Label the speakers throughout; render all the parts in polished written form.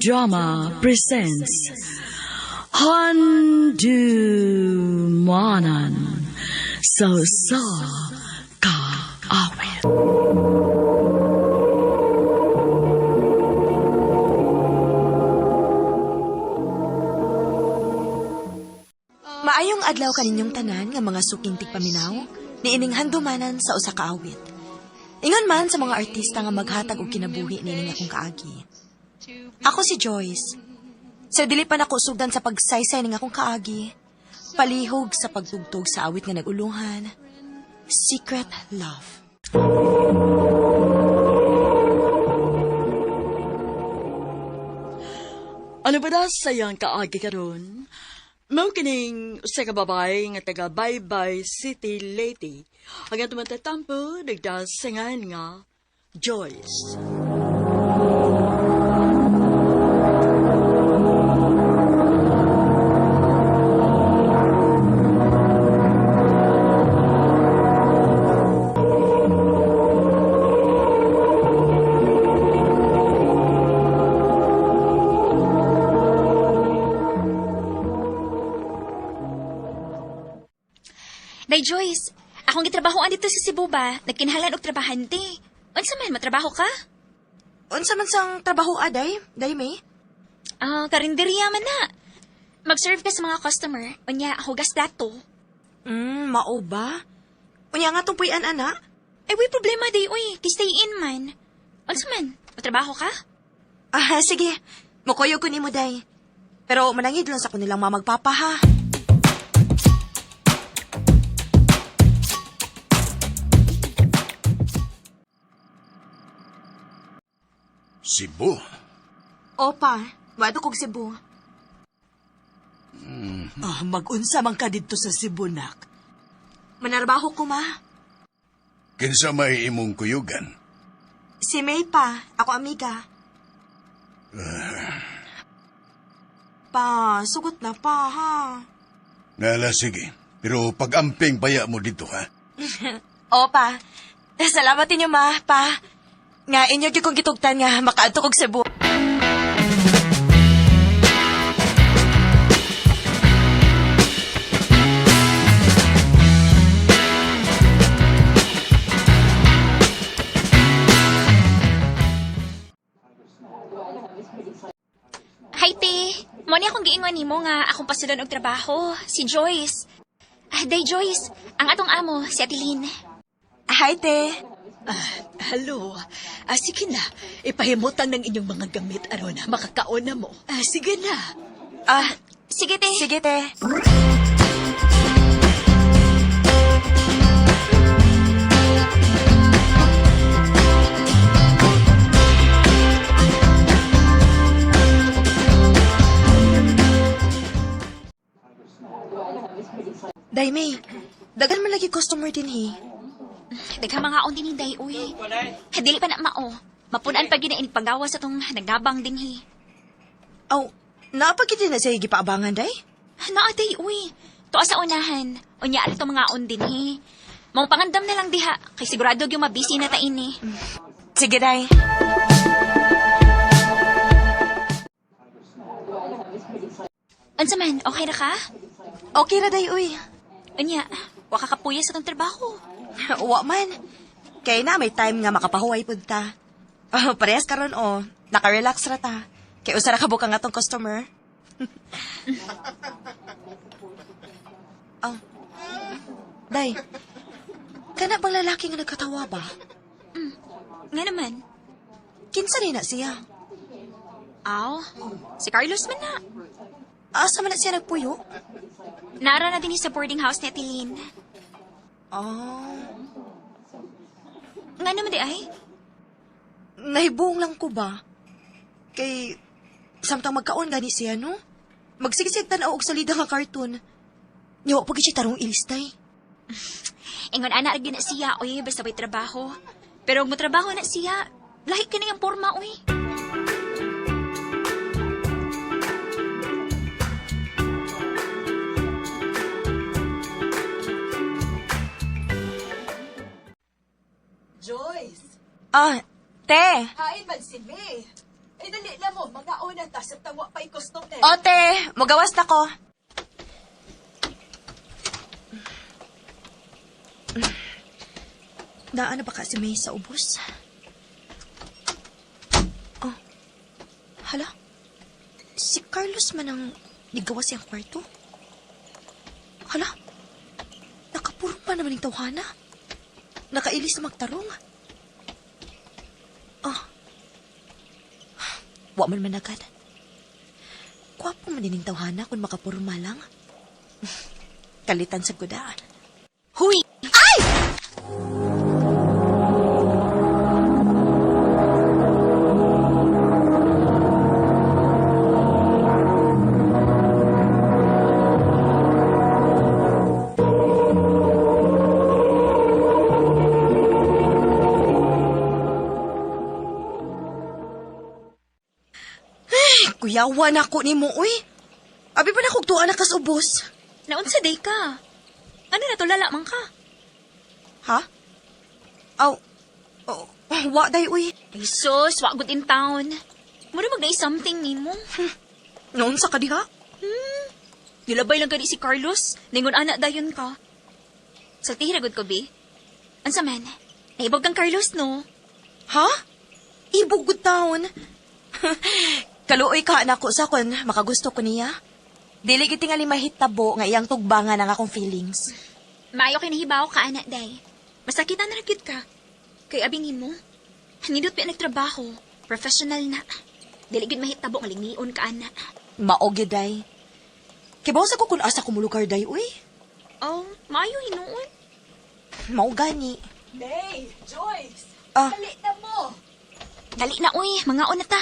Speaker 1: Drama presents Handumanan sa Usa Ka Awit.
Speaker 2: Maayong adlaw kaninyong tanan nga mga suking tigpaminaw, niining handumanan sa usa ka awit. Ingon man sa mga artista nga maghatag og kinabuhi niining akong kaagi. Ako si Joyce. Sa dili pa nako sugdan sa pagsaysay ning akong kaagi, palihog sa pagtugtog sa awit nga nagulungan, Secret Love.
Speaker 1: Ano ba da sayang kaagi karon? Mao kining usa ka babae nga taga Baybay City, Leyte. Ang atong matatampo nagdasangan nga Joyce.
Speaker 3: Day Joyce, akong gitrabahoan dito sa Cebu ba? Nagkinahanglan og trabahante. Unsa man matrabaho ka?
Speaker 2: Unsa man sang trabaho aday, day May?
Speaker 3: Ah, karinderya man na. Mag-serve ka sa mga customer. Unya, hugas plato.
Speaker 2: Mao ba? Unya nga tong puy-an ana.
Speaker 3: Ay, way problema day, uy. Kay stay in man. Unsa man? Matrabaho ka?
Speaker 2: Ah, sige. Mukuyog ko nimo day. Pero manangid lang sa kanilang mamagpapa ha.
Speaker 4: Cebu.
Speaker 2: Opa, moadto kog Cebu.
Speaker 5: Ah, mag-unsa man ka didto sa Cebu, nak.
Speaker 2: Manarbaho ko ma.
Speaker 4: Kinsa may imong kuyugan?
Speaker 2: Si May pa, ako amiga. Pa, sugot na pa ha.
Speaker 4: Nala, sige. Pero pag-amping baya mo dito, ha?
Speaker 2: Opa, salamat inyo ma, pa. Nga inyo gyud kong gitugtan nga makaadto kog Cebu.
Speaker 3: Hi, te. Mo ni akong giingon nimo nga akong pasulon og trabaho, si Joyce. Ah, Day Joyce, ang atong amo, si Ate Lynn.
Speaker 2: Hi te.
Speaker 5: Ah, hello. Ah, sige na. Ipahimutang ng inyong mga gamit aron makakaon na mo. Ah, sige na.
Speaker 2: Ah,
Speaker 3: Sige, te.
Speaker 2: sige te. Day May, dagan man lagi customer din hi.
Speaker 3: Daghang mga on din Day, uy. Dili pa na mao. Mapunan pa gid na paggawa sa tong nagnabang dinhi.
Speaker 2: Aw, naapagid din na siya gipaabangan day?
Speaker 3: Naa day, uy. Tuwa sa unahan. Unya ato mga on dinhi. Mong pangandam na lang diha kay sigurado gyud mabisi na ta ini.
Speaker 2: Sige day.
Speaker 3: Unsa man, okay ra ka?
Speaker 2: Okay ra day uy.
Speaker 3: Unya, wa ka kapuya sa tong trabaho.
Speaker 2: Wa man. Kay na may time nga makapahuway pud ta. Oh, parehas karon oh. Naka-relax ra ta. Kay usa ra ka bukang atong customer. Oh. Day. Kana bang lalaki nga nagkatawa ba?
Speaker 3: Nga naman.
Speaker 2: Kinsa ni na siya?
Speaker 3: Aw, si Carlos man na.
Speaker 2: Asa man na siya nagpuyo?
Speaker 3: Nara na din sa boarding house ni Ate Lynn.
Speaker 2: Oh,
Speaker 3: Nga naman di ay.
Speaker 2: nahibuong lang ko ba? Kay samtang magkaon gani siya no? Magsigisig tan-aw og salida nga cartoon. Nyawa pag siya tarong ilistay.
Speaker 3: Ingon ana ra gyud na siya, uy, basta may trabaho. Pero og motrabaho na siya, lahi kini ang porma, uy.
Speaker 5: Joyce,
Speaker 2: Ah, te.
Speaker 5: hain man si May. Ay, dali na mo, mga una ta. Naay customer.
Speaker 2: Ote, mugawas na ko. Daan na ba ka si May sa ubos? Oh, hala. Si Carlos man ang nigawas siyang kwarto. Hala, nakapuro pa naman yung tawhana. Nakailis na magtarong. Oh, wa man man agad. Kwapo man din yung tawhana kung makapurma lang. Kalitan sa gudaan.
Speaker 3: Huy!
Speaker 2: Ay! Ay, kuyawa na ako ni mo, uy. Abi pa na kog tuwa na kas ubos.
Speaker 3: Naunsa day ka? Ano na to, lala man ka?
Speaker 2: Ha? Aw, oh, wa day, uy.
Speaker 3: Ay sus, wa good in town. Mura mag something nimo.
Speaker 2: Noon sa kadiha?
Speaker 3: Nilabay lang gani si Carlos. Ningon ana dayon ka. Saltihi ra gud ko bi. Unsa man? Naibog kang Carlos no.
Speaker 2: Ha? Ibog good town. Kaluoy ka na ko sa kon makagusto ko niya. Dili gid tingali mahitabo nga iyang tugbangan ang akong feelings.
Speaker 3: Maayo kay nahibaw ka ana day. Masakitan ra gyud ka. Kay abi nimo. Nindot pa nagtrabaho. Professional na. Dili gyud mahitabo nga lingion ka ana.
Speaker 2: Mao gyud day. Kibaw sa ko kun asa ko mulugar day uy.
Speaker 3: Oh, maayo hinuon.
Speaker 2: Mao gani.
Speaker 5: May, Joyce.
Speaker 2: Ah.
Speaker 5: Dali na mo.
Speaker 3: Dali na uy, mga na ta.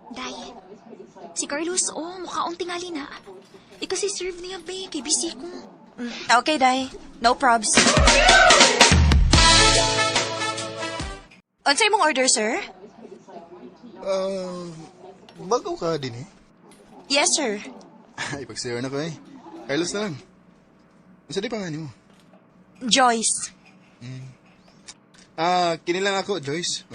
Speaker 3: Day, si Carlos, oh, mukhaong tingali na. Ikaw si serve niya, be, kay busy ko.
Speaker 2: Okay day. No probs. Unsay imong order, sir?
Speaker 6: Ah, bago ka din eh.
Speaker 2: Yes, sir.
Speaker 6: Ay, pag-share na ko eh. Carlos na lang. Isa di pa nga mo.
Speaker 2: Joyce.
Speaker 6: Ah, kinilang ako, Joyce.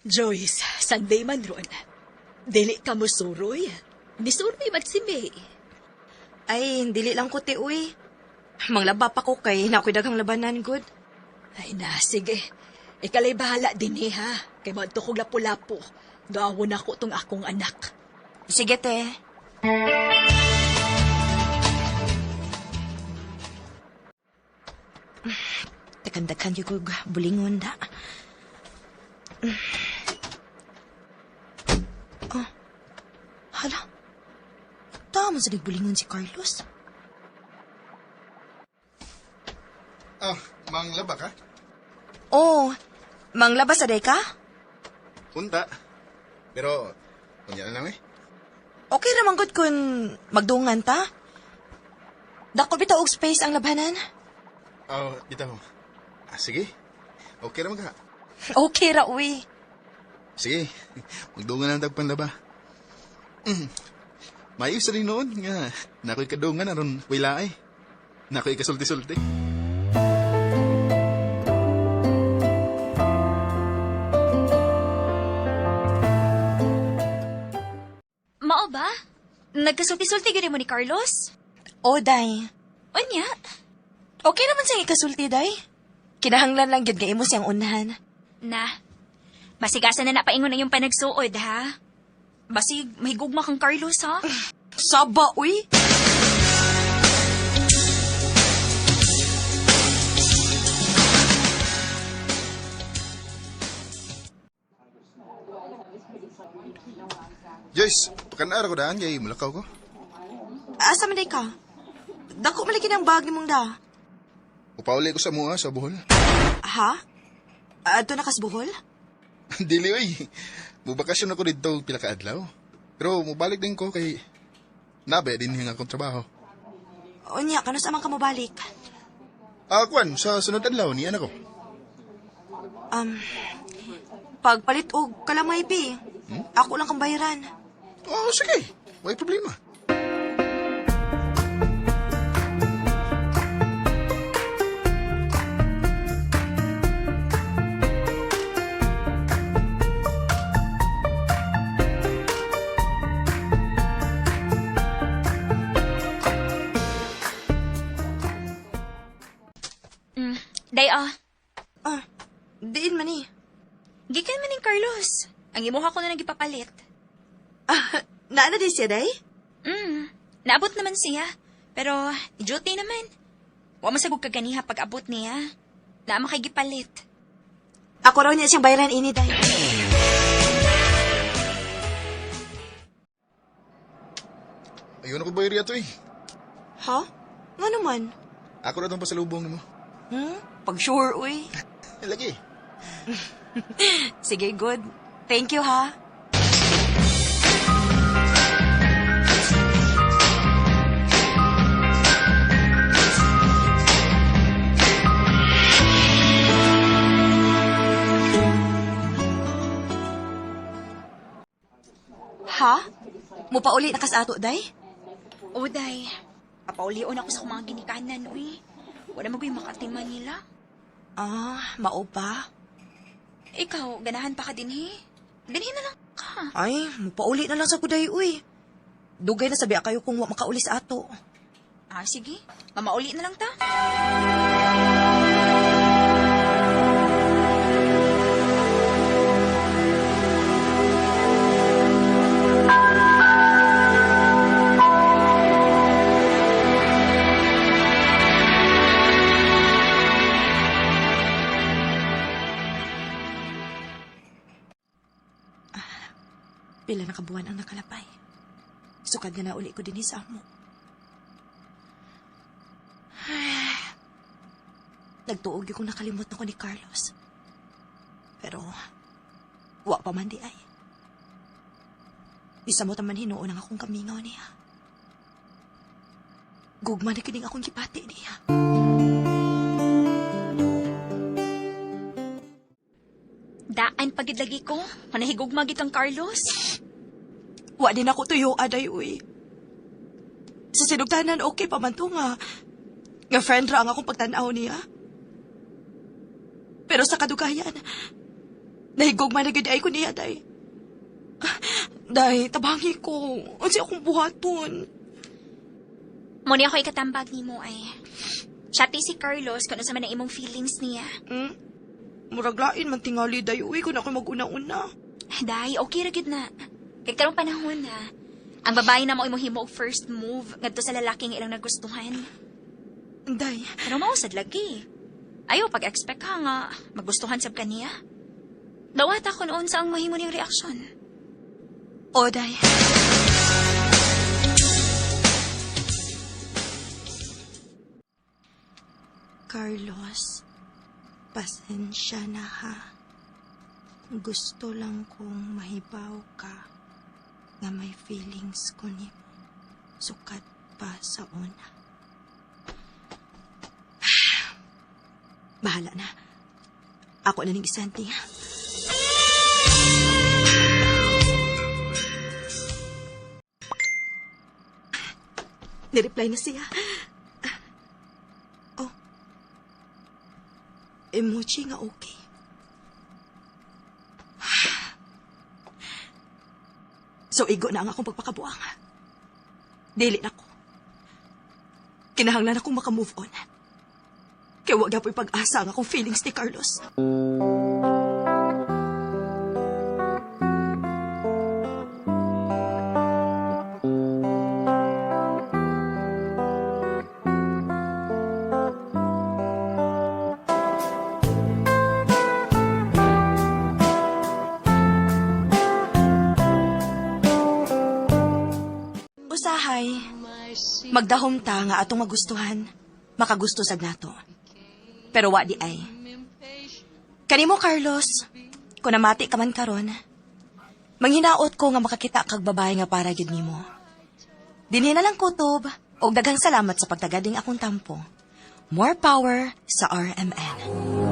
Speaker 5: Joyce, Sunday man ron. Dili ka mo suroy. Nisuroy man si May.
Speaker 2: Ay, dili lang ko ti uy. Manglaba pa ko kay na ako'y daghang labanan good.
Speaker 5: Ay na, sige. Ikalay bahala din eh, ha. Kay mo kog lapu-lapu. Doawon ako tong akong anak.
Speaker 2: Sige, te. Daghan-daghan yung kog bulingon da. Oh, hala. Tama sa nagbulingon si Carlos.
Speaker 6: Ah, manglaba ka?
Speaker 2: Oh, manglabas sa ka?
Speaker 6: Unta. Pero, kunya na lang eh.
Speaker 2: Okay ra man gud kun magdungan ta. Dako bitaw og space ang labanan.
Speaker 6: Ah, bitaw. Ah, sige. Okay naman ka.
Speaker 2: Okay ra uy.
Speaker 6: Sige, magdungan ang tagpanlaba. Mm. Maayos rin noon nga. Nako'y kadungan aron wala ay. Nako'y kasulti-sulti.
Speaker 3: Mao ba? Nagkasulti-sulti gani mo ni Carlos?
Speaker 2: Oh, day.
Speaker 3: Unya?
Speaker 2: Okay naman siyang ikasulti, day. Kinahanglan lang gyud nga imo siyang unahan.
Speaker 3: Na, masigasan na napaingon ang iyong panagsuod, ha? Basig, mahigugma kang Carlos, ha?
Speaker 2: Saba, uy.
Speaker 6: Joyce, pakanara ko daan kay mulakaw ko.
Speaker 2: Asa man day ka? Dako man lagi ng bag nimong da.
Speaker 6: Upauli ko sa mua sa Bohol.
Speaker 2: Ha? Adto na kas Bohol?
Speaker 6: Dili oy. Mubakasyon ako dito pila ka adlaw. Pero mubalik din ko kay nabe din yung akong trabaho.
Speaker 2: Unya, kanus amang ka mobalik?
Speaker 6: Ah, kwan, sa sunod adlaw ni anak ko.
Speaker 2: Pagpalit og kalamay, bi. Ako lang kang bayaran.
Speaker 6: Oo, sige. Way problema.
Speaker 3: Day ah.
Speaker 2: Ah, diin man eh.
Speaker 3: Gikan man ning Carlos. Ang imuha ko na nagipapalit.
Speaker 2: Ah, naana di siya, day?
Speaker 3: Naabot naman siya. Pero, duty naman. Wa masagog kaganiha pag abot niya. Naa makagipalit.
Speaker 2: Ako raw niya siyang bayaran ini, day.
Speaker 6: Ayun ako bayari ato eh.
Speaker 2: Ha? Nga naman?
Speaker 6: Ako na itong pasalubong mo.
Speaker 2: Hmm? Pag sure, uy.
Speaker 6: Eh, lagi.
Speaker 2: Sige, good. Thank you, ha? Ha? Mupauli na kas ato, day?
Speaker 3: O, day. Papaulion ako sa akong mga ginikanan, uy. Wala mo makati Manila.
Speaker 2: Ah, mao ba?
Speaker 3: Ikaw, ganahan pa ka dinhi. Dinhi na lang ka.
Speaker 2: Ay, mupauli na lang sa kuday, uy. Dugay na sabi kayo kung wa makauli sa ato.
Speaker 3: Ah, sige. Mamauli na lang ta.
Speaker 2: Pila na kabuan ang nakalapay. Sukad nga nauli ko din sa amo. Nagtuog yung kong nakalimot na ko ni Carlos. Pero, wa pa man di ay. Bisa mo taman hinuon ang akong kamingaw niya. Gugma na kining akong gipati niya.
Speaker 3: Daan pagid lagi ko. Manahigugma gid kang Carlos.
Speaker 2: Wa din ako tuyo, aday, uy. Sa sinugtanan, okay pa man to nga. Nga friend ra ang akong pagtanaw niya. Pero sa kadugayan, nahigugma na gyud ay ko niya, day. Day, tabangi ko. Unsi akong buhaton.
Speaker 3: Muna ako ikatambag nimo ay. Chatty si Carlos kung sa man ang imong feelings niya.
Speaker 2: Hmm? Murag lain man tingali, day, uy, kung ako mag-una-una.
Speaker 3: Day, okay ra gid na. Kay karong panahon na, ang babae na mo imo himo og first move ngadto sa lalaki nga ilang nagustuhan.
Speaker 2: Day,
Speaker 3: Pero mao sad lagi. Ayaw pag-expect ka nga magustuhan sab kaniya. Dawata kon unsa ang mahimo niyang reaksyon.
Speaker 2: o day. Carlos, pasensya na ha. Gusto lang kong mahibaw ka nga may feelings ko nimo. Sukat pa sa una. Bahala na. Ako na ning isanti ha. Nireply na siya. Oh. Emoji nga okay. So, igo na ang akong pagpakabuang. Dili na ko. Kinahanglan akong makamove on. Kaya wag na po'y pag-asa ang akong feelings ni Carlos. Usahay, magdahom ta nga atong magustuhan, makagusto sad nato. Pero wa di ay. Kanimo Carlos, kung namati ka man karon, manghinaot ko nga makakita kag babae nga para gyud nimo. Dinhi na lang kutob og daghang salamat sa pagtagading akong tampo. More power sa RMN.